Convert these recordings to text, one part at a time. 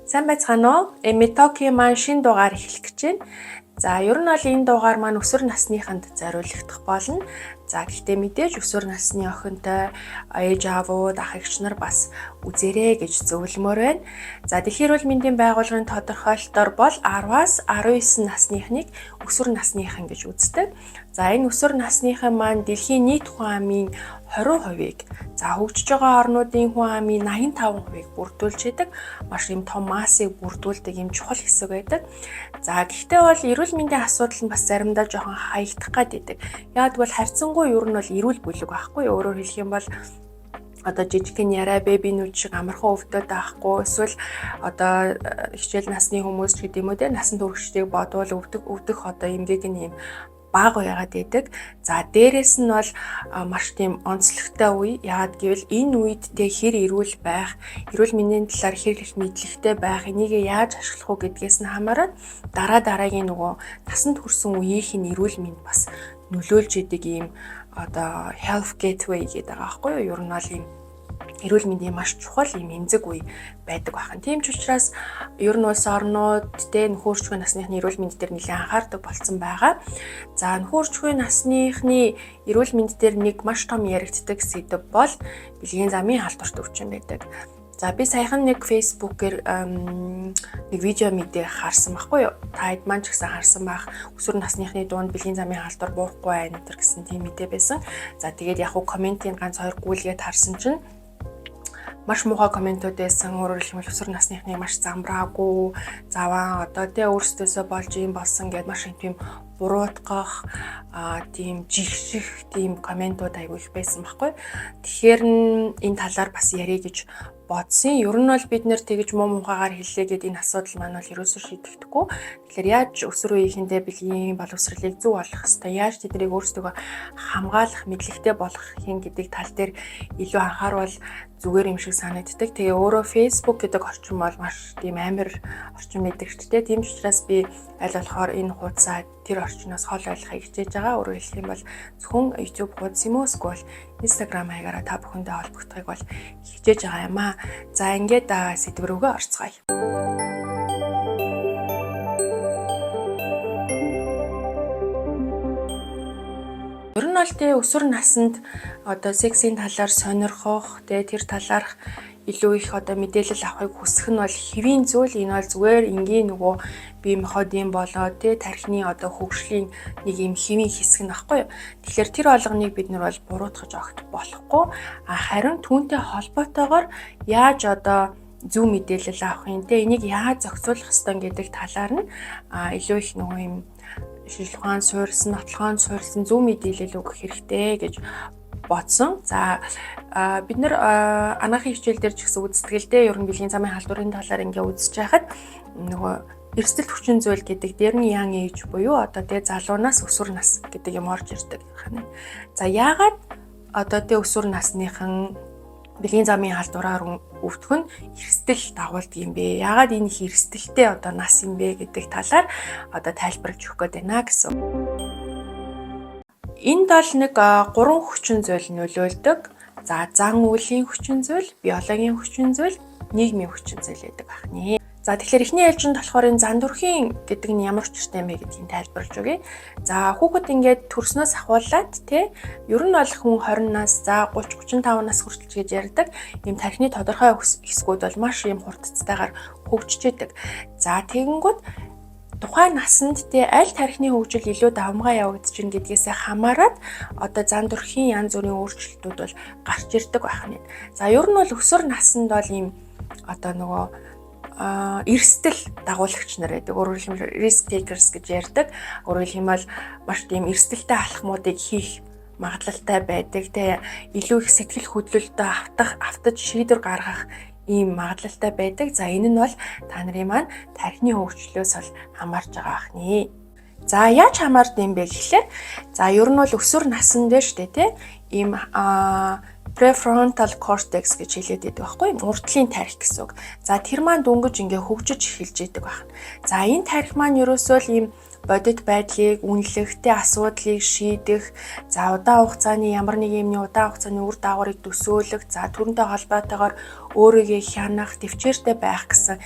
Сайн байцгаана уу? Эмитоки маань шинэ дугаар эхлэх гэж байна. За, ер нь бол энэ дугаар маань өсвөр насныханд зориулагдах болно. За, гэхдээ мэдээж өсвөр насны охинтой ээж аавууд, ах эгч нар бас үзээрэй гэж зөвлөмөр байна. За, Дэлхийн эрүүл мэндийн байгууллагын тодорхойлолтоор бол 10-аас 19 насныхныг өсвөр насныхан гэж үздэг. За, энэ өсвөр насныхан маань дэлхийн нийт хүн амын 20%-ийг, за, хөгжиж байгаа орнуудын хүн амын 85%-ийг бүрдүүлж идэг. Маш юм том массыг бүрдүүлдэг юм чухал хэсэг байдаг. За, гэхдээ бол эрүүл мэндийн асуудал нь бас заримдаа жоохон хаягдах гад идэг. Яг бол харьцангуй ер нь бол эрүүл бүлэг байхгүй. Өөрөөр хэлэх юм бол одоо жижигхэн яриа бэбинүүд шиг амархан өвдөд байхгүй, эсвэл одоо хичээл насны хүмүүс ч гэдэм үү те, насан туршдыг бодвол өвдөх өвдөх одоо эмгэг нь юм бага байгаад байдаг. За, дээрэс нь бол маш тийм онцлогтой үе. Яагаад гэвэл энэ үед тэ хэр эрүүл байх, эрүүл мэндийн талаар хэр их мэдлэгтэй байх, энийг яаж ашиглах уу гэдгээс нь хамаарат дараа дараагийн нөгөө насанд хүрсэн үеийнх нь эрүүл мэнд бас нөлөөлж идэг ийм одоо health gateway гэдэг байгаа байхгүй юу? Ер нь бол ийм эрүүл мэндийн маш чухал ийм эмзэг үе байдаг бахан. Тийм ч учраас ер нь улс орнууд те нөхөрчгүй насныхны эрүүл мэнд дээр нэлээд анхаардаг болцсон байгаа. За, нөхөрчгүй насныхны эрүүл мэнд дээр нэг маш том яригддаг сэдэв бол бэлгийн замын халдварт өвчин байдаг. За, би саяхан нэг Facebook-ээр нэг видео мэдээ харсан байхгүй юу? Та хэд маань ч гэсэн харсан байх. Өсвөр насныхны дунд бэлгийн замын халдвар буурахгүй байна энэ гэсэн тийм мэдээ байсан. За, тэгээд яг хуу комментийн ганц хоёр гүйлгээд харсан чинь маш муухай комментууд байсан. Өөрөөр хэлбэл өсвөр насныхныг маш замраагүй, заваа одоо тэ өөрсдөөсөө болж юм болсон гэд маш их тийм буруутгах, тийм жигших тийм комментууд айгүй их байсан байхгүй. Тэгэхээр энэ талаар бас ярих гэж бодсон. Ер нь бол бид нэр тэгж муу муухайгаар хэллээ гэд энэ асуудал маань бол ерөөсөө шийдэгдэхгүй. Тэгэхээр яаж өсвөр үеийнхэндээ бэлгийн боловсролыг зөв олох хэвээр, яаж тэднийг өөрсдөө хамгаалах мэдлэгтэй болгох юм гэдэг тал дээр илүү анхаарвал зүгээр юм шиг санагддаг. Тэгээ өөрөө Facebook гэдэг орчин бол маш тийм амар орчин байдаг шүү дээ. Тийм ч учраас би аль болохоор энэ хуудасаа тэр орчноос хол ойлгохыг хичээж байгаа. Өөрөөр хэлэх юм бол зөвхөн YouTube хуудас юм уу эсвэл Instagram хаягаараа та бүхэндээ холбогдохыг бол хичээж байгаа юм аа. За, ингээд сэдв рүүгээ орцгоё. Ер нь бол тэ өсвөр наснд одоо сексийн талаар сонирхох, тэ тэр талаарх илүү их одоо мэдээлэл авахыг хүсэх нь бол хэвийн зүйл. Энэ бол зүгээр энгийн нөгөө бие махбодын болоо тэ тархины одоо хөгжлийн нэг юм хэвийн хэсэг нь баггүй юу. Тэгэхээр тэр болгоныг бид нар бол буруутгаж огт болохгүй. А харин түүнтэй холбоотойгоор яаж одоо зөв мэдээлэл авах юм те, энийг яаж зохицуулах ёстой гэдэг талаар нь илүү их нөгөө юм шинжлэх ухаан суурилсан, нотлохоон суурилсан зөв мэдээлэл өгөх хэрэгтэй гэж бодсон. За, бид нар анаахын хичээл дээр ч гэсэн үздэг л дээ. Ер нь бэлгийн замын халдварын талаар ингээ үзэж байхад нөгөө эрсдэл хүчин зүйл гэдэг дээр нь young age буюу одоо тэгээ залуунаас өсвөр нас гэдэг юм орж ирдэг хана. За, яагаад одоо тэгээ өсвөр насныхан бэлгийн замын халдвараар өвдөх нь эрсдэл дагуулдаг юм бэ? Яагаад энэ их эрсдэлтэй одоо нас юм бэ гэдэг талаар одоо тайлбарлаж өгөх гээд байна гэсэн. Энд бол нэг гурван хүчин зүйл нөлөөлдөг. За, зан үйлийн хүчин зүйл, биологийн хүчин зүйл, нийгмийн хүчин зүйл гэдэг байна. За, тэгэхээр эхний ээлжинд болохоор энэ зан төрхийн гэдэг нь ямар учиртай юм бэ гэдгийг тайлбарлаж өгье. За, хүүхэд ингээд төрснөөс ахуулаад те, ер нь бол хүн 20 нас, за 30 35 нас хүртэл гэж ярьдаг. Ийм тархины тодорхой хэсгүүд бол маш ийм хурдцтайгаар хөгжиж идэг. За, тэгэнгүүт тухайн насанд те аль тархины хөгжил илүү давмгай явагдаж гэдгээсээ хамаарат одоо зан төрхийн янз бүрийн өөрчлөлтүүд бол гарч ирдэг байх нь. За, ер нь бол өсвөр насанд бол ийм одоо нөгөө эрсдэл дагуулагч нар байдаг. Өөрөөр хэлбэл risk takers гэж ярьдаг. Өөрөөр хэлэх юм бол маш тийм эрсдэлтэй алхмуудыг хийх магадлалтай байдаг. Тэ илүү их сэтгэл хөдлөлтөд автах, автаж шийдвэр гаргах ийм магадлалтай байдаг. За, энэ нь бол та нарын маань тархины хөгжлөөс бол хамаарч байгаа бахны. За, яаж хамаард юм бэ гэхлээр, за, ер нь бол өсвөр насн дээр штэ тий ийм prefrontal cortex гэж хэлээд байдаг байхгүй юу? Урдлын тархи гэсэн үг. За, тэр маань дөнгөж ингээ хөгжиж эхэлж идэг байна. За, энэ тархи маань ерөөсөө л ийм бодит байдлыг үнэлэх, тэ, асуудлыг шийдэх, за, удаан хугацааны ямар нэг юмны удаан хугацааны үр дагаврыг төсөөлөх, за, түүнтэй холбоотойгоор өөрийгөө хянах, тэвчээртэй байх гэсэн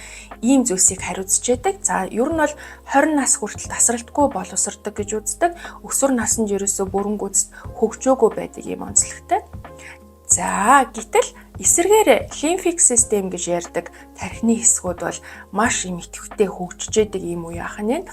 ийм зүйлсийг хариуцж яадаг. За, ер нь бол 20 нас хүртэл тасралтгүй боловсрдог гэж үздэг. Өсвөр наснд ерөөсөө бүрэн гүйцэд хөгжөөгүй байдаг ийм онцлогтой. За, гэтэл эсрэгээр лимфик систем гэж ярьдаг тархины хэсгүүд бол маш юм идэвхтэй хөгжиж яадаг ийм үе ах нь.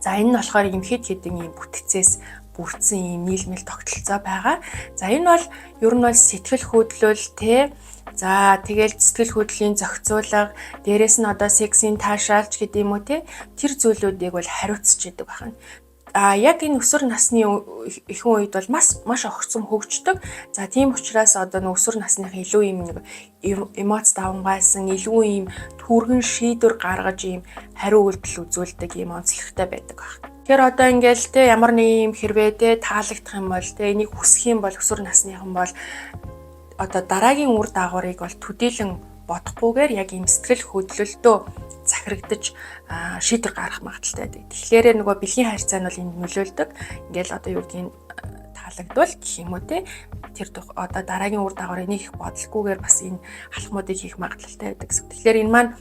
За, энэ нь болохоор ийм хэд хэдэн ийм бүтцээс бүрдсэн ийм нийлмэл тогтолцоо байгаа. За, энэ бол ер нь бол сэтгэл хөдлөл, те, за, тэгэл сэтгэл хөдлөлийн зохицуулга, дээрэс нь одоо сексийн таашаалч гэдэг юм уу, те, тэр зүйлүүдийг бол хариуцж идэг байна. А яг энэ өсвөр насны ихэнх үед бол маш маш огцом хөгждөг. За, тийм учраас одоо нэг өсвөр насных илүү юм нэг эмоц давамгайлсан, илүү юм түргэн шийдвэр гаргаж, ийм хариу үйлдэл үзүүлдэг ийм онцлогтой байдаг байна. Тэгэхээр одоо ингээл, те, ямар нэг юм хэрвээ, те, таалагдах юм бол, те, энийг хүсэх юм бол өсвөр насныхан бол одоо дараагийн үр дагаврыг бол төдийлөн бодохгүйгээр яг ийм сэтгэл хөдлөлтөө захирагдаж шийдвэр гаргах магадлалтай байдаг. Тэгэхээр нөгөө бэлгийн харьцаа нь бол энд нөлөөлдөг. Ингээл одоо юу гэдгийг таалагдвал гэх юм уу, те, тэр одоо дараагийн үр дагаврыг нэг их бодлоггүйгээр бас энэ алхмуудыг хийх магадлалтай байдаг гэсэн. Тэгэхээр энэ маань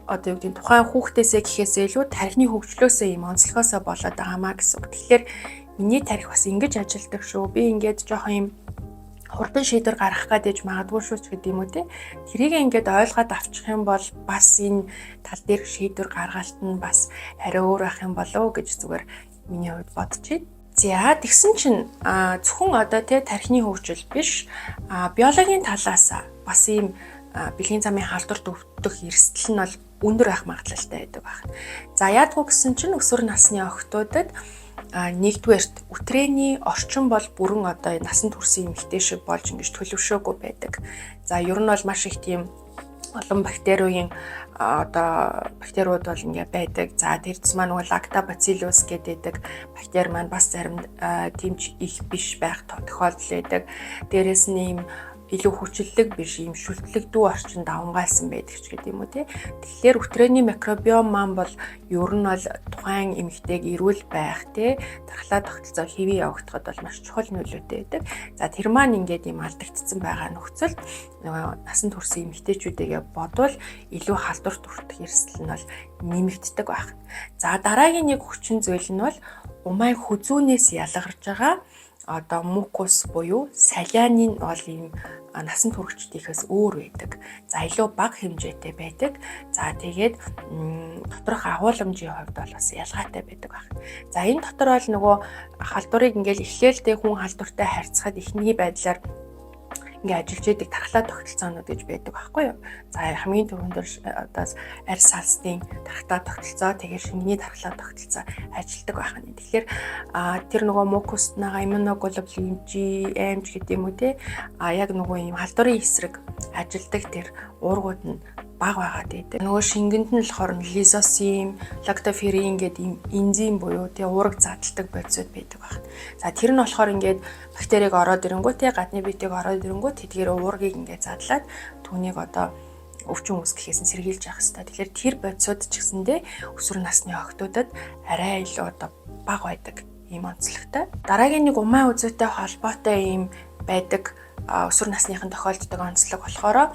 одоо юу гэдгийг тухайн хүүхдээсээ гэхээсээ илүү тархины хөгжлөөсөө, ийм онцлогоосоо болоод байгаа маа гэсэн үг. Тэгэхээр миний тархи бас ингэж ажилдаг шүү. Би ингээд жоохон юм хурдан шийдвэр гаргах гээд магадгүй шүү ч гэдэг юм уу, те. Тэрийг ингээд ойлгоод авчих юм бол бас энэ тал дээр шийдвэр гаргалт нь бас арай өөр байх юм болов уу гэж зүгээр миний хувьд бодож байна. За, тэгсэн чинь зөвхөн одоо, те, тархины хөгжил биш, биологийн талаас бас ийм бэлгийн замын халдварт өвдөх эрсдэл нь бол өндөр байх магадлалтай байдаг байна. За, яадгүй гэсэн чинь өсвөр насны охтуудад нэгдүгээрт үтрээний орчин бол бүрэн одоо насан туршийн эмэгтэй шиг болж ингэж төлөвшөөгүй байдаг. За, ер нь бол маш их тийм олон бактериугийн одоо бактериуд бол ингээ байдаг. За, тэр тусмаа нөгөө лактобациллус гэдэг бактери маань бас зарим тийм ч их биш байх тохиолдол байдаг. Дээрээс нь ийм илүү хүчлэлэг биш, ийм шүлтлэг дүү орчин давамгайлсан байдаг ч гэдэг юм уу, тий. Тэгэхээр үтрээний микробиом маань бол ер нь бол тухайн эмэгтэйг эрүүл байх, тий, тархлаа тогтолцоо хэвийн явагдахад бол маш чухал нөлөөтэй байдаг. За, тэр маань ингээд ийм алдагдсан байгаа нөхцөлд нөгөө насан туршийн эмэгтэйчүүдийгээ бодвол илүү халдварт өртөх эрсдэл нь бол нэмэгддэг байх. За, дараагийн нэг хүчин зүйл нь бол умайн хүзүүнээс ялгарч байгаа одоо mucus буюу салианы бол ийм насан туршидтынхээс өөр байдаг. За, илүү бага хэмжээтэй байдаг. За, тэгээд доторх агуулмжийн хувьд бол бас ялгаатай байдаг байх. За, энэ дотор бол нөгөө халдварыг ингээл эхлээлтэй хүн халдвартай харьцахад эхний байдлаар ингээ ажиллаж идэг тархлаа тогтолцоонууд гэж байдаг байхгүй юу. За, хамгийн түрүүнд одоо арьс салсны тархлаа тогтолцоо, тэгээд шингэний тархлаа тогтолцоо ажилладаг байх нь. Тэгэхээр тэр нөгөө mucus нага immunoglobulin G, M гэдэг юм уу, те, яг нөгөө ийм халдварын эсрэг ажилладаг тэр уургууд нь бага байгаад байдаг. Нөгөө шингэнд нь болохоор лизосим, лактоферин гэдэг ийм энзим буюу тэгээ уураг задалдаг бодисууд байдаг байна. За, тэр нь болохоор ингээд бактерийг ороод ирэнгүүт, тэгээ гадны биетийг ороод ирэнгүүт тэдгээр уургийг ингээд задлаад түүнийг одоо өвчин үүсгэхээс нь сэргийлж явах хэрэгтэй. Тэгэхээр тэр бодисууд ч гэсэндээ өсвөр насны охтуудад арай илүү одоо бага байдаг ийм онцлогтой. Дараагийн нэг умайн үзүүтэй холбоотой ийм байдаг өсвөр насныхан тохиолддог онцлог болохоор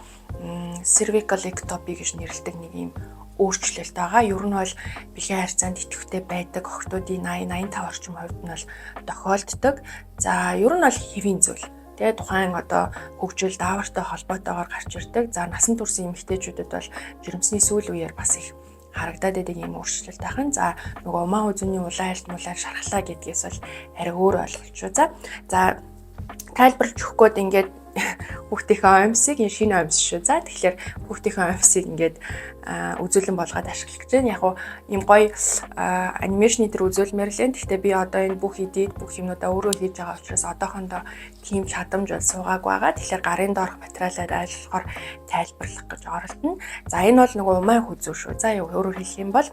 cervical ectopy гэж нэрлэдэг нэг ийм өөрчлөлт байгаа. Ер нь бол бэлгийн харьцаанд идэвхтэй байдаг охтуудын 80 85 орчим хувьд нь бол тохиолддог. За, ер нь бол хэвийн зүйл. Тэгээ тухайн одоо хөгжил даавартай холбоотойгоор гарч ирдэг. За, насан туршийн эмэгтэйчүүдэд бол жирэмсний сүүл үеэр бас их харагдаад байдаг юм өөрчлөлт ахын. За, нөгөө умаа үзүүний улаан альт мулаар шархлаа гэдгээс бол арай өөр ойлголт шүү. За, тайлбарлаж өгөх гээд ингээд хүүхдийнхээ оймсыг, энэ шинэ оймс шүү. За, тэгэхээр хүүхдийнхээ оймсыг ингээд үзүүлэн болгоод ашиглах гэж байна. Яг уу ийм гоё animation дээр үзүүлмээр л энэ. Гэхдээ би одоо энэ бүх edit, бүх юмнуудаа өөрөө хийж байгаа учраас одоохондоо тийм чадамж бол суугаагүй байгаа. Тэгэхээр гарын доорх материалаар айлхаар тайлбарлах гэж оролдоно. За, энэ бол нөгөө умайн хүзүү шүү. За, юу, өөрөөр хэлэх юм бол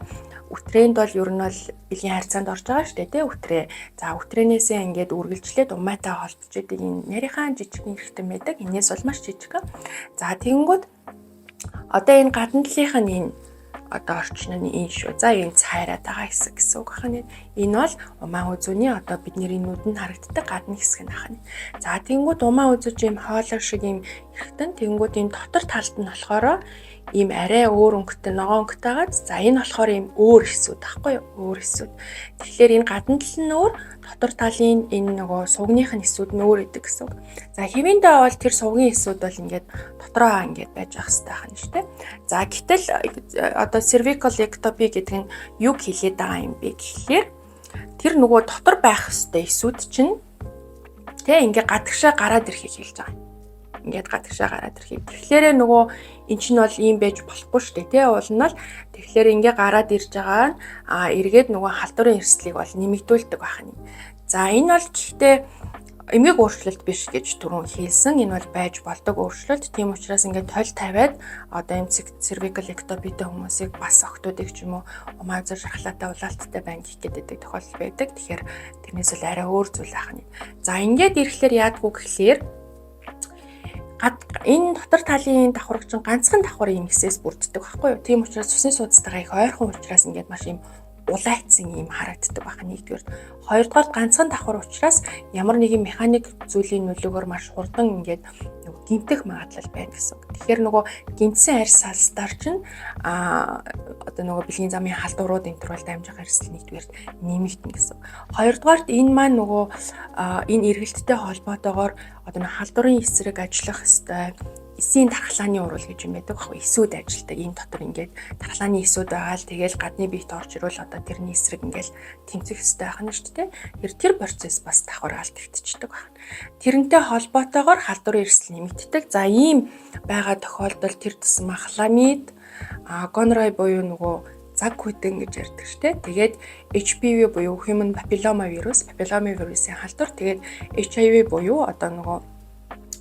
үтрээнд бол ер нь бол бэлгийн харьцаанд орж байгаа шүү дээ, тий, үтрээ. За, үтрэнээсээ ингээд үргэлжлээд умайтай холбож идэг энэ нарийнхаа жижигхэн эрхтэн байдаг. Энээс бол маш жижигхэн. За, тэгэнгүүт одоо энэ гадна талынх нь энэ одоо орчин нь энэ шүү. За, энэ цайраад байгаа хэсэг гэсэн үг байна. Энэ бол умаан үзүүний одоо бидний нүдэнд харагддаг гадна хэсэг нь байна. За, тэгэнгүүт умаан үзүүч ийм хоолой шиг ийм эргэтэн, тэгэнгүүт энэ дотор талд нь болохоор ийм арай өөр өнгөтэй, ногоон өнгөтэй байгаа. За, энэ болохоор ийм өөр эсүүд байхгүй юу? Өөр эсүүд. Тэгэхээр энэ гадна тал нь өөр, дотор талын энэ нөгөө сугных нь эсүүд нь өөр идэг гэсэн үг. За, хэвэндээ бол тэр сувгийн эсүүд бол ингээд дотроо ингээд байж ах хэрэгтэй байна шүү дээ. За, гэтэл одоо cervical ectopy гэдэг нь юг хэлээд байгаа юм бэ гэхлээр тэр нөгөө дотор байх ёстой эсүүд чинь тэ ингээд гадагшаа гараад ирэхийг хэлж байгаа юм, ингээд гадагшаа гараад ирэхийг. Тэгэхээр нөгөө эн чинь бол ийм байж болохгүй шүү дээ, тий, уул нь бол. Тэгэхээр ингээ гараад ирж байгаа нь эргээд нөгөө халдварын эрсдлийг бол нэмэгдүүлдэг байх нь. За, энэ бол гэхдээ эмгэг өөрчлөлт биш гэж түрүүн хэлсэн. Энэ бол байж болдог өөрчлөлт. Тийм учраас ингээд толь тавиад одоо ийм cervical ectopy-тэй хүмүүсийг, бас охидуудыг ч юм уу, умаа үзүүр шархлаатай, улаалттай байна гэх гээд тохиолдол байдаг. Тэгэхээр тэрнээс бол арай өөр зүйл ахна. За, ингээд ирэхлээр яадгүй гэхлээр энэ дотор талын давхарга чинь ганцхан давхар юм эсээс бүрддэг байхгүй юу? Тийм учраас цусны судастайгаа их ойрхон учраас ингээд маш юм улайцсан юм харагддаг байх нэгдүгээр. Хоёрдугаар, ганцхан давхар учраас ямар нэгэн механик зүйлийн нөлөөгөөр маш хурдан ингээд нөгөө гэмтэх магадлал байна гэсэн үг. Тэгэхээр нөгөө гэмтсэн арьс салстаар чинь одоо нөгөө бэлгийн замын халдварууд энэ төр бол дамжих эрсдэл нэгдүгээр нэмэгдэнэ гэсэн. Хоёрдугаарт, энэ маань нөгөө энэ эргэлттэй холбоотойгоор одоо нэг халдварын эсрэг ажиллах ёстой эсийн дархлааны уруул гэж юм байдаг байхгүй, эсүүд ажилтдаг. Энэ дотор ингээд дархлааны эсүүд байгаа л тэгэл гадны биет орж ирвэл одоо тэрний эсрэг ингээд тэмцэх ёстой байх нь шүү дээ. Тэр процесс бас давхар алдагдчихдаг байна. Тэрнтэй холбоотойгоор халдварын эрсдэл нэмэгддэг. За, ийм байгаа тохиолдолд тэр тусмаа хламид, гонорой буюу нөгөө заг хүйтэн гэж ярьдаг шүү дээ. Тэгээд HPV буюу human papilloma virus, papilloma вирусын халдвар, тэгээд HIV буюу одоо нөгөө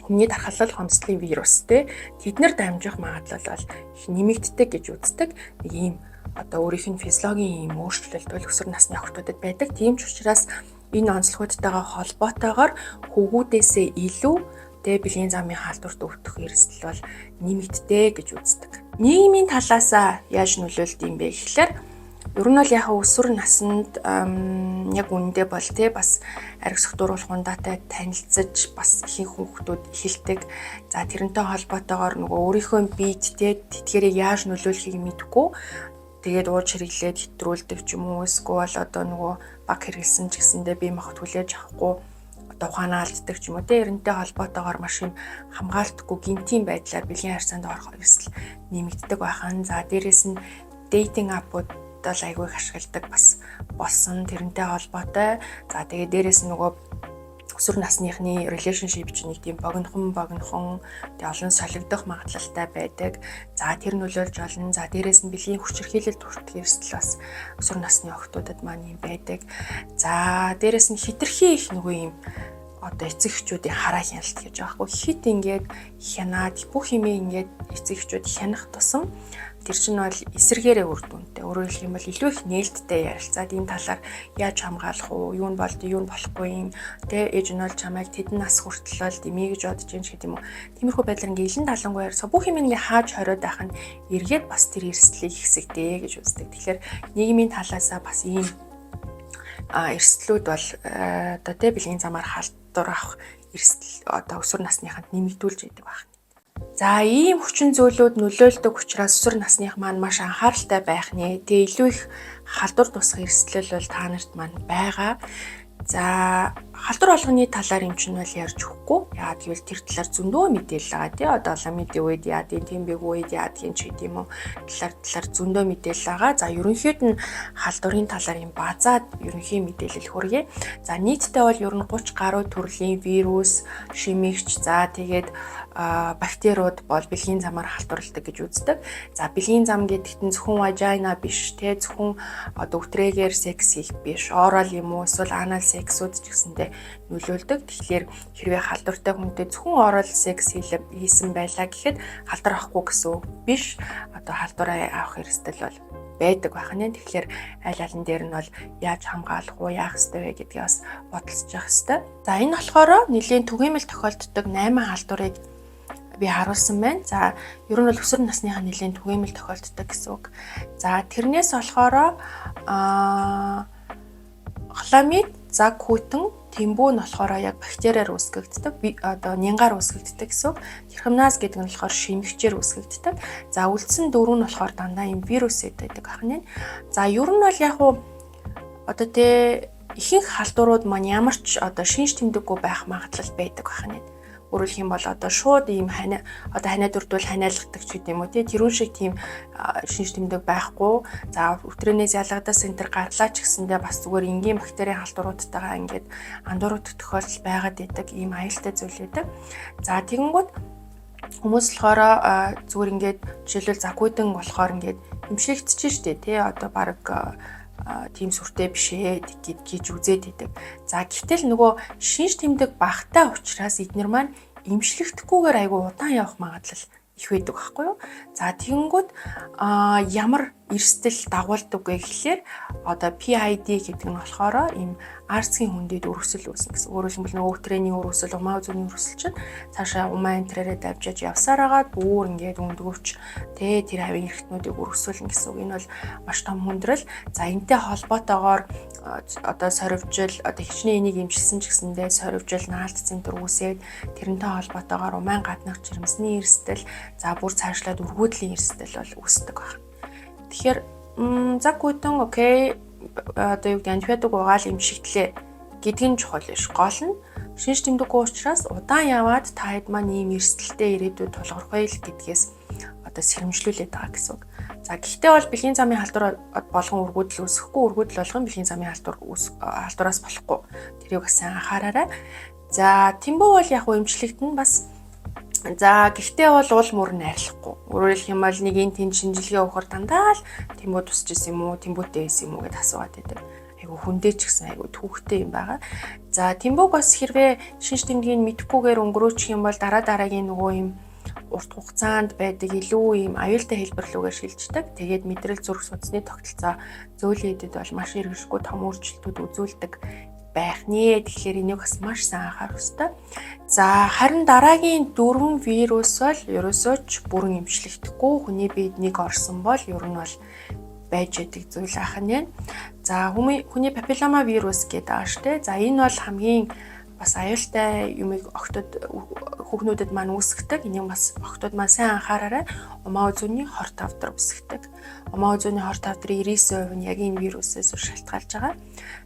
хүмүүний дархлал хомсдолын вирус те, тэд нар дамжих магадлал бол их нэмэгддэг гэж үздэг. Нэг ийм одоо өөрийнх нь физиологийн ийм өөрчлөлт бол өсвөр насны охидуудад байдаг. Тийм ч учраас энэ онцлогуудтайгаа холбоотойгоор хөвгүүдээсээ илүү тэ бэлгийн замын халдварт өвдөх эрсдэл бол нэмэгддэг гэж үздэг. Нийгмийн талаасаа яаж нөлөөлдөг юм бэ гэхлээр ер нь бол яг өсвөр наснд яг үнэндээ бол те бас архи согтууруулах ундаатай танилцаж бас ихэнх хүүхдүүд эхэлдэг. За, тэрнтэй холбоотойгоор нөгөө өөрийнхөө биед те тэдгэрийг яаж нөлөөлөхийг мэдэхгүй, тэгээд ууж хэрэглээд хэтрүүлдэг ч юм уу, эсвэл одоо нөгөө баг хэрэглэсэн ч гэсэндээ бие махбод хүлээж авахгүй одоо ухаанаа алддаг ч юм уу те, эрентэй холбоотойгоор маш юм хамгаалтгүй гэнэтийн байдлаар бэлгийн харьцаанд орох эрсдэл нэмэгддэг байхан. За, дээрэс нь dating app-ууд бол айгүй их ашигладаг бас болсон, тэрнтэй холбоотой. За, тэгээд дээрэс нь нөгөө өсвөр насныхны relationship чинь нэг тийм богинохон богинохон, тэгээ олон солигдох магадлалтай байдаг. За, тэр нөлөөлж болно. За, дээрэс нь бэлгийн хүчирхийлэлд хүртэх эрсдэл бас өсвөр насны охидуудад маань юм байдаг. За, дээрэс нь хэтэрхий их нөгөө юм одоо эцэг эхчүүдийн хараа хяналт гэж байгаа хгүй, хит ингээд хянаад бүх юмээ ингээд эцэг эхчүүд хянах тусам тэр чинь бол эсрэгээрээ үр дүнтэй. Өөрөөр хэлэх юм бол илүү их нээлттэй ярилцаад энэ талаар яаж хамгаалах уу, юу нь болд, юу нь болохгүй юм, тэ, ээж нь бол чамайг тэдэн нас хүртэл бол дэмий гэж бодож юм шиг тийм үү. Тиймэрхүү байдлаар ингээ илэн талангүй ярьсаа бүх юм ингээ хааж хориод байх нь эргээд бас тэр эрсдлийг ихсгдээ гэж үздэг. Тэгэхээр нийгмийн талаасаа бас ийм эрсдлүүд бол одоо тэ бэлгийн замаар халдвар авах эрсдэл одоо өсвөр насныханд нэмэгдүүлж байдаг байна. За, ийм хүчин зүйлүүд нөлөөлдөг учраас өсвөр насных маань маш анхааралтай байх нэ. Тэгээ илүү их халдвар тусах эрсдэл бол та нарт маань байгаа. За, халдвар болгоны талаар юм чинь бол ярьж өгөхгүй. Яагаад гэвэл тэр талаар зөндөө мэдээлэл байгаа тий. Одоо хламидын үед яадын, тэмбэг үед яадгийн ч гэдэм юм уу. Талаар зөндөө мэдээлэл байгаа. За, ерөнхийд нь халдварын талаар юм базаад ерөнхий мэдээлэл хүргэе. За, нийтдээ бол ер нь 30 гаруй төрлийн вирус, шимэгч, за тэгээд бактериуд бол бэлгийн замаар халдварладаг гэж үздэг. За, бэлгийн зам гэдэгт нь зөвхөн vagina биш те, зөвхөн одоо үтрээгээр секс хийх биш, oral юм уу эсвэл anal сексүүд ч гэсэндээ нөлөөлдөг. Тэгэхээр хэрвээ халдвартай хүнтэй зөвхөн oral секс хийсэн байлаа гэхэд халдвар авахгүй гэсэн үг биш. Одоо халдвар авах эрсдэл бол байдаг байх нь. Тэгэхээр аль алин дээр нь бол яаж хамгаалах уу, яах ёстой вэ гэдгийг бас бодолцож явах ёстой. За, энэ болохоор нэлийн түгээмэл тохиолддог 8 халдварыг би харуулсан байна. За, ер нь бол өсвөр насныхаа нэлээд түгээмэл тохиолддог гэсэн үг. За, тэрнээс болохоор хламид, заг хүйтэн, тэмбүү нь болохоор яг бактериар үүсгэгддэг, одоо нянгаар үүсгэгддэг гэсэн үг. Трихомонас гэдэг нь болохоор шимэгчээр үүсгэгддэг. За, үлдсэн дөрөв нь болохоор дандаа юм вирус гэдэг байх нь. За, ер нь бол яг уу одоо тэ ихэнх халдварууд маань ямар ч одоо шинж тэмдэггүй байх магадлал байдаг байх нь. Өөрөөр хэлэх юм бол одоо шууд ийм ханиа, одоо ханиа дүрдүүл ханиалгадаг ч гэдэг юм уу, тий, тэрүүн шиг тийм шинж тэмдэг байхгүй. За, үтрэнээс ялгадаас энэ төр гарлаа ч гэсэндээ бас зүгээр энгийн бактерийн халдваруудтайгаа ингээд андууруудах тохиолдол байгаад идэг, ийм аюултай зүйл байдаг. За, тэгэнгүүт хүмүүс болохоор зүгээр ингээд жишээлбэл загвүйдэн болохоор ингээд эмчлэгдэж штэ, тий, одоо баг тийм сүртэй биш ээ гэж үзээд идэг. За, гэтэл нөгөө шинж тэмдэг багтай учраас эднэр маань эмчлэгдэхгүйгээр айгүй удаан явах магадлал их байдаг байхгүй юу? За, тэгэнгүүт ямар эрсдэл дагуулдаг вэ гэхлээр одоо PID гэдэг нь болохоор ийм арцгийн хүндэд өргөсөл үүснэ гэсэн. Өөрөөр хэлбэл нөгөө өтрээний өргөсөл, умаа үзүүний өргөсөл чинь цаашаа умаа энтрээрээ давжиж явсаар агаад бүр ингээд өндгөвч тэ тэр хавийн эрхтнүүдийг өргөсүүлнэ гэсэн үг. Энэ бол маш том хүндрэл. За, энтэй холбоотойгоор одоо сорвжил, одоо хичнээн энийг эмчилсэн ч гэсэндээ сорвжил, наалт центр үүсээд, тэрнтэй холбоотойгоор умайн гаднах жирэмсний эрсдэл, за бүр цаашлаад өргүүдлийн эрсдэл бол үүсдэг байна. Тэгэхээр заг гүйтэн окей, одоо юу гэдэг, антибиотик угаал эмчигдлээ гэдг нь чухал биш. Гол нь шинж тэмдэггүй учраас удаан яваад та хэд маань ийм эрсдэлтэй ирээдүйд тулгарх байл гэдгээс одоо сэрэмжлүүлээд байгаа гэсэн үг. За, гэхдээ бол бэлгийн замын халдвар болгон өргүүдэл үүсэхгүй, өргүүдэл болгон бэлгийн замын халдвар халдвараас болохгүй. Тэрийг бас сайн анхаараарай. За, тэмбүү бол яг эмчлэгдэн бас. За, гэхдээ бол уул мөр нь арилахгүй. Өөрөөр хэлэх юм бол нэг энэ тэнд шинжилгээ өгөхөр дандаа л тэмбүү тусч исэн юм уу, тэмбүүтэй байсан юм уу гэдээ асууад байдаг. Айгу хүндээ ч гэсэн айгу түүхтэй юм байгаа. За, тэмбүүг бас хэрвээ шинж тэмдгийг мэдэхгүйгээр өнгөрөөчих юм бол дараа дараагийн нөгөө юм урт хугацаанд байдаг илүү ийм аюултай хэлбэр лүүгээр шилждэг. Тэгээд мэдрэл, зүрх судасны тогтолцоо, зөөлөн эдэд бол маш эргэшгүй том өөрчлөлтүүд үзүүлдэг байх нэ. Тэгэхээр энийг бас маш сайн анхаарах ёстой. За, харин дараагийн дөрвөн вирус бол ерөөсөө ч бүрэн эмчлэгдэхгүй, хүний биед нэг орсон бол ер нь бол байж яадаг зүйл ах нь. За, хүний папиллома вирус гэдэг байгаа штэ. За, энэ бол хамгийн бас аюултай юмыг охтод, хүүхнүүдэд маань үүсгэдэг. Энийг бас охтууд маань сайн анхаараарай. Умаа үзүүний хорт хавдар үүсгэдэг. Умаа үзүүний хорт хавдрын 99% нь яг энэ вирусээс шалтгаалж байгаа.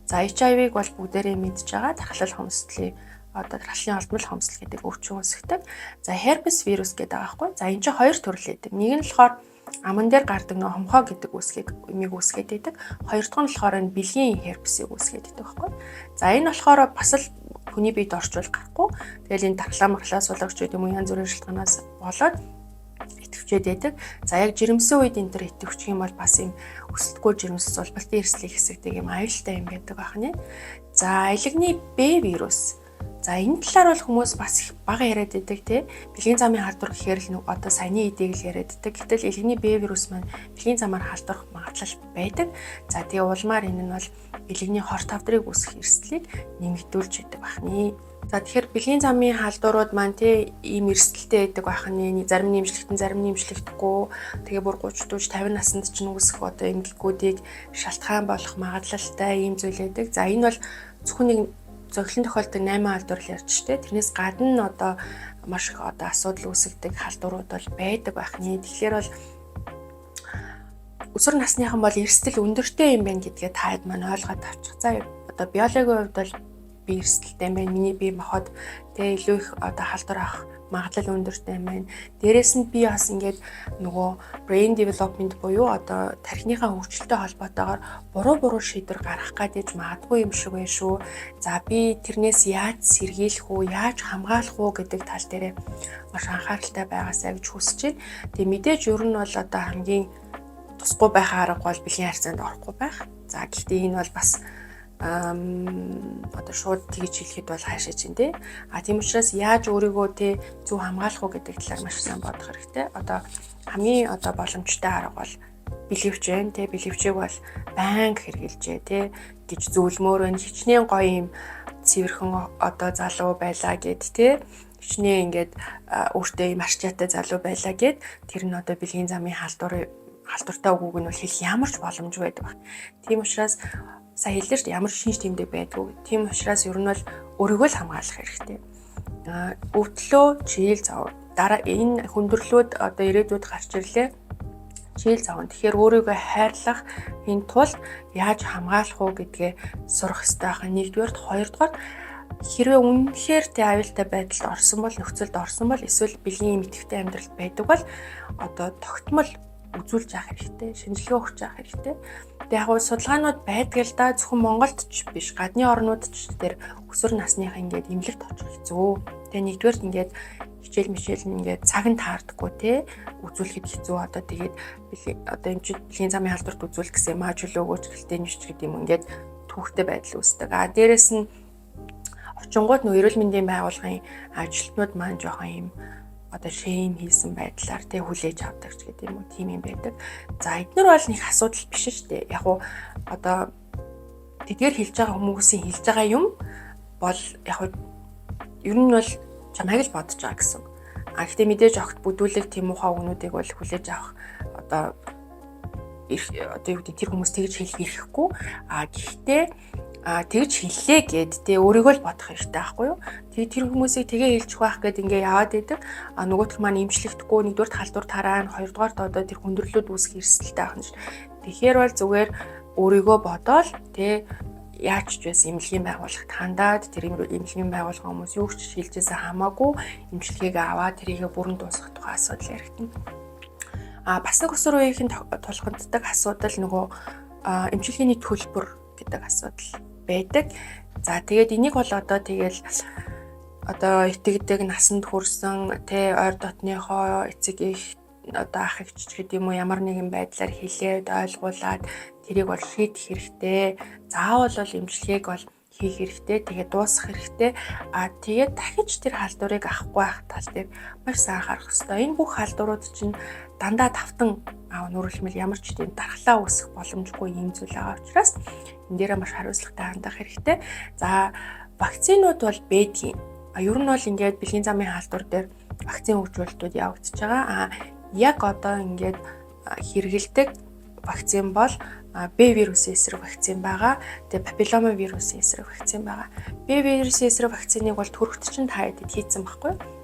За, HIV-г бол бүгдээрээ мэдж байгаа. Тархлал хомсдлын, одоо тархлын олдмол хомсдол гэдэг өвчин үүсгэдэг. За, herpes вирус гэдэг байгаа байхгүй. За, энэ чинь хоёр төрөл байдаг. Нэг нь болохоор аман дээр гардаг нөө хомхоо гэдэг үүсгийг юмыг үүсгээд байдаг. Хоёр дахь нь болохоор энэ бэлгийн herpes-ийг үүсгээд байдаг байхгүй. За, энэ болохоор бас л хүний биед орчвол гарахгүй. Тэгэл энэ тархлаа марлаа сулгагч гэдэг юм уу, янз бүрийн шалтгаанаас болоод идэвчээд байдаг. За, яг жирэмсэн үед энэ төр идэвчих юм бол бас юм өсөлтгүй жирэмсэл, зулбалтын эрсдлийг хэсэгдэг юм аюултай юм байдаг байна. За, аягны Б вирус. За, энэ талаар бол хүмүүс бас их бага яриад байдаг, тий. Бэлгийн замын халдвар гэхээр л одоо саяны эдийг л яриад байдаг. Гэтэл элэгний Б вирус маань бэлгийн замаар халдварх магадлал байдаг. За, тэгээ улмаар энэ нь бол элэгний хорт хавдрыг үүсгэх эрсдлийг нэмэгдүүлж идэг байна. За, тэгэхээр бэлгийн замын халдварууд маань, тий, ийм эрсдэлтэй байдаг байх нь, зарим нь эмчлэгтэн, зарим нь эмчлэгдэхгүй, тэгээ бүр 30 40 50 наснд ч үүсэх одоо эмгэгүүдийг шалтгаан болох магадлалтай ийм зүйл байдаг. За, энэ бол зөвхөн нэг зохилон тохиолддог 8 халдвар л ярьж штэ. Тэрнээс гадна одоо маш их одоо асуудал үүсгдэг халдварууд бол байдаг байх нэ. Тэгэхээр бол өсвөр насныхан бол эрсдэл өндөртэй юм байна гэдгээ та хэд маань ойлгоод авчих. За, одоо биологийн хувьд бол би эрсдэлтэй юм байна. Миний бие махбод тэ илүү их одоо халдвар авах магадлал өндөртэй юм байна. Дээрээс нь би бас ингээд нөгөө brain development буюу одоо тархиныхаа хөгжилтэй холбоотойгоор буруу буруу шийдвэр гаргах гээд магадгүй юм шиг байна шүү. За, би тэрнээс яаж сэргийлэх үү, яаж хамгаалах уу гэдэг тал дээрээ маш анхааралтай байгаасай гэж хүсэж байна. Тэгээ мэдээж ер нь бол одоо хамгийн тусгүй байх арга бол бэлгийн харьцаанд орохгүй байх. За, гэхдээ энэ бол бас одоо шууд тэгж хэлэхэд бол хаашаа чинь, тий. А тийм учраас яаж өөрийгөө, тий, зөв хамгаалах уу гэдэг талаар маш сайн бодох хэрэгтэй. Одоо хамгийн одоо боломжтой арга бол бэлэвч байна, тий, бэлэвчийг бол байнга хэрэглэжээ, тий, гэж зөвлөмөөр байна. Хичнээн гоё юм цэвэрхэн одоо залуу байлаа гэд, тий. Хичнээн ингээд өөртөө ийм арчаатай залуу байлаа гэд тэр нь одоо бэлгийн замын халдвартай үгүйг нь бол хэлэх ямар ч боломжгүй байдаг баг. Тийм учраас сая хэллээ шүү дээ, ямар шинж тэмдэг байдгүй. Тийм учраас ер нь бол өөрийгөө л хамгаалах хэрэгтэй. Өвдлөө чийл зов. Дараа энэ хүндрэлүүд одоо ирээдүйд гарч ирлээ, чийл зовно. Тэгэхээр өөрийгөө хайрлах энэ тулд яаж хамгаалах уу гэдгээ сурах хэрэгтэй байх. Нэгдүгээрт, хоёрдугаарт хэрвээ үнэхээр тэ аюултай байдалд орсон бол, нөхцөлд орсон бол, эсвэл бэлгийн идэвхтэй амьдралд байдаг бол одоо тогтмол үзүүлж явах хэрэгтэй, шинжилгээ өгч явах хэрэгтэй. Тэгээ яг гоо судалгаанууд байдаг л да, зөвхөн Монголд ч биш, гадны орнууд ч тэр өсвөр насныхаа ингээд эмнэлэгт очих хэцүү. Тэгээ нэгдүгээрт ингээд хичээл мичээл нь ингээд цаг нь таардаггүй те, үзүүлэхэд хэцүү. Одоо тэгээд одоо эмчид бэлгийн замын халдварт үзүүлэх гэсэн маа чөлөөгөөч гэлтэй ниш гэдэг юм, ингээд түүхтэй байдал үүсдэг. А дээрэс нь очингууд нөө эрүүл мэндийн байгууллагын ажилтнууд маань жоохон юм одоо shame хийсэн байдлаар тэг хүлээж авдаг ч гэдэг юм уу, тийм юм байдаг. За, эднэр бол нэг асуудал биш шүү дээ. Яг уу одоо тэдгээр хэлж байгаа хүмүүсийн хэлж байгаа юм бол яг уу ер нь бол чамайг л бодож байгаа гэсэн. А гэхдээ мэдээж огт бүдүүлэг тийм муухай үгнүүдийг бол хүлээж авах одоо юу гэдэг, тэр хүмүүс тэгж хэлэх эрхгүй. А гэхдээ тэгж хэллээ гэд тэ өөрийгөө л бодох хэрэгтэй байхгүй юу? Тэгээ тэр хүмүүсийг тэгээ хэлчих байх гэд ингээ яваад идэг. А нөгөөх маань имжлэгдэхгүй, нэгдүгээр халдвар тараана, хоёрдугаарт одоо тэр хүндрэлүүд үүсэх эрсдэлтэй байх нь ш. Тэгэхээр бол зүгээр өөрийгөө бодоол тэ, яаж ч байсан эмнэлгийн байгууллагт хандаад, тэр эмнэлгийн байгууллагын хүмүүс юу ч хэлжээсээ хамаагүй эмчилгээг аваад тэрийгэ бүрэн дуусгах тухай асуудал яригдана. А бас нэг өсвөр үеийнхэн тулгамддаг асуудал нөгөө эмчилгээний төлбөр гэдэг асуудал байдаг. За, тэгээд энийг бол одоо тэгэл одоо итгэдэг, насанд хүрсэн тэ, ойр дотныхоо эцэг их, одоо ах эгч ч гэдэг юм уу, ямар нэгэн байдлаар хэлээд ойлгуулад тэрийг бол шийдэх хэрэгтэй. Заавал бол эмчилгээг бол хийх хэрэгтэй. Тэгээд дуусгах хэрэгтэй. А тэгээд дахиж тэр халдварыг авахгүй байх тал дээр маш сайн анхаарах хэрэгтэй. Энэ бүх халдварууд чинь дандаа тавтан нүүрлэмэл ямар ч тийм дархлаа үүсэх боломжгүй юм зүйл байгаа учраас энэ дээрээ маш хариуцлагатай хандах хэрэгтэй. За, вакцинууд бол байдгийн. А ер нь бол ингээд бэлгийн замын халдвар дээр вакцин хөгжүүлэлтүүд явагдаж байгаа. А яг одоо ингээд хэрэгэлдэг вакцин бол Б вирусын эсрэг вакцин байгаа. Тэгээ папиллома вирусын эсрэг вакцин байгаа. Б вирусын эсрэг вакциныг бол төрөгт чинь та хэдэд хийцэн байхгүй юу?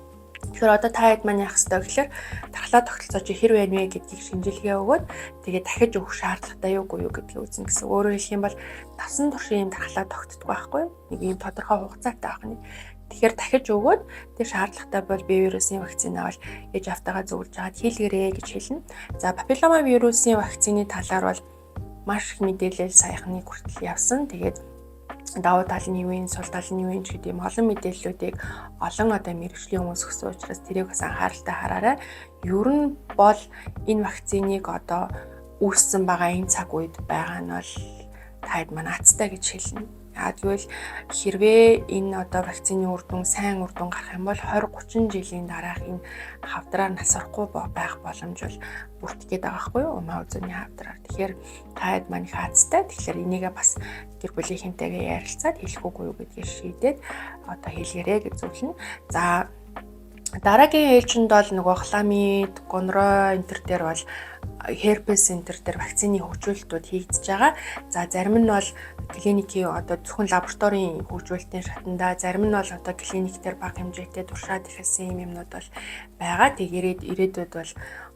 Тэгэхээр одоо та хэд маань яах ёстой гэхээр дархлаа тогтолцоо чи хэр байна вэ гэдгийг шинжилгээ өгөөд тэгээд дахиж өгөх шаардлагатай юу үгүй юу гэдгийг үзнэ гэсэн. Өөрөөр хэлэх юм бол насан туршийн юм дархлаа тогтдоггүй байхгүй юу? Нэг ийм тодорхой хугацаатай байх нь. Тэгэхээр дахиж өгөөд тэр шаардлагатай бол Б вирусын вакцинаа бол ээж автагаа зөвлөж аваад хийлгэрээ гэж хэлнэ. За, папиллома вирусын вакцины талаар бол маш их мэдээлэл саяхны хүртэл явсан. Тэгээд давуу тал нь юу юм, сул тал нь юу юм ч гэдэг юм, олон мэдээллүүдийг олон одоо мэргэжлийн хүмүүс өгсөн учраас тэрийг бас анхааралтай хараарай. Ер нь бол энэ вакциныг одоо үүссэн байгаа энэ цаг үед байгаа нь бол таад маань азтай гэж хэлнэ. Яа гэвэл хэрвээ энэ одоо вакцины үр дүн сайн үр дүн гарах юм бол 20 30 жилийн дараах энэ хавдраар нас орохгүй байх боломж бол бүрдэх гээд байгаа байхгүй юу? Умаа үзүүний хавдраар. Тэгэхээр таад маань их азтай. Тэгэхээр энийгээ бас гэр бүлийнхэнтэйгээ ярилцаад хэлэх үгүй юу гэдгийг шийдээд одоо хэлгээрэй гэж зөвлөнө. За, дараагийн ээлжинд бол нөгөө хламид, гонорой энэ төр дээр бол herpes center дээр вакцины хөгжүүлэлтүүд хийгдэж байгаа. За, зарим нь бол клиникийн одоо зөвхөн лабораторийн хөгжүүлэлтийн шатанда, зарим нь бол одоо клиник дээр бага хэмжээтэй туршаад эхэлсэн юм юмнууд бол байгаа. Тэг ирээдүйд бол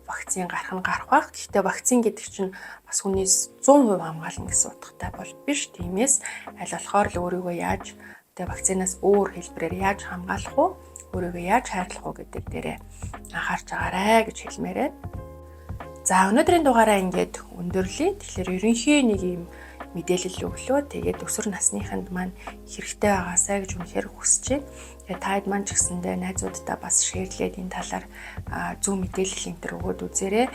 вакцин гарах нь гарах байх. Гэхдээ вакцин гэдэг чинь бас хүнээс 100% хамгаална гэсэн утгатай бол биш. Тиймээс аль болохоор л өөрийгөө яаж тэг вакцинаас өөр хэлбэрээр яаж хамгаалах уу, өөрийгөө яаж хайрлах уу гэдэг дээрээ анхаарч агаарай гэж хэлмээр байна. За, өнөөдрийн дугаараа ингээд өндөрлөе. Тэгэхээр ерөнхий нэг юм мэдээлэл өглөө. Тэгээд өсвөр насныханд маань хэрэгтэй байгаасай гэж үнэхээр хүсэж байна. Тэгээд та хэд маань ч гэсэндээ найзуудтай бас share лээд энэ талаар зөв мэдээлэл энэ төр өгөөд үзээрэй.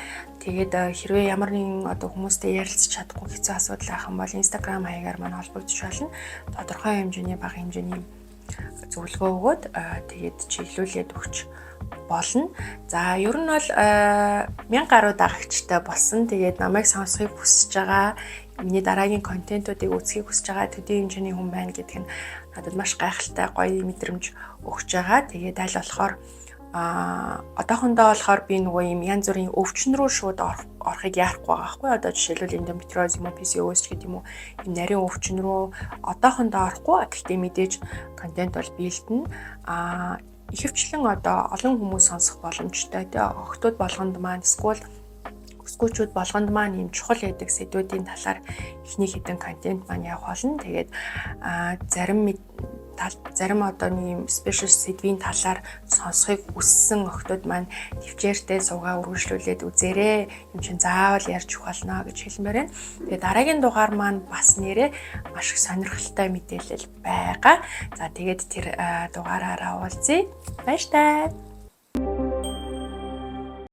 Тэгээд хэрвээ ямар нэгэн одоо хүмүүстэй ярилцах чадахгүй хэцүү асуудал байх юм бол Instagram хаягаар маань холбогдож болно. Тодорхой хэмжээний, бага хэмжээний Зөвлөгөө өгөөд тэгээд чиглүүлээд өгч болно. За, ер нь бол 1000 гаруй дагагчтай болсон. Тэгээд намайг сонсохыг хүсэж байгаа, миний дараагийн контентуудыг үзэхийг хүсэж байгаа төдий хэмжээний хүн байна гэдг нь надад маш гайхалтай, гоё мэдрэмж өгч байгаа. Тэгээд аль болохоор одоохондоо болохоор би нөгөө юм янз бүрийн өвчин рүү шууд орохыг яарахгүй байгаа байхгүй. Одоо жишээлбэл, эндометриоз юм уу, PCOS ч гэдэг юм уу, юм нарийн өвчин рүү одоохондоо орохгүй. Гэхдээ мэдээж контент бол бэлдэнэ. Ихэвчлэн одоо олон хүмүүс сонсох боломжтой, тий, охидууд болгонд маань эсвэл өсгөөчүүд болгонд маань ийм чухал байдаг сэдвүүдийн талаар эхний хэдэн контент маань явах болно. Тэгээд зарим тал, зарим одоо нэг юм special сэдвийн талаар сонсохыг хүссэн охидууд маань төвчээртэй суугаа үргэлжлүүлээд үзээрэй. Юм чин заавал ярьж өгөх болно гэж хэлмээр байна. Тэгээд дараагийн дугаар маань бас нэрээ маш их сонирхолтой мэдээлэл байгаа. За, тэгээд тэр дугаараараа уулзъя. Баяртай.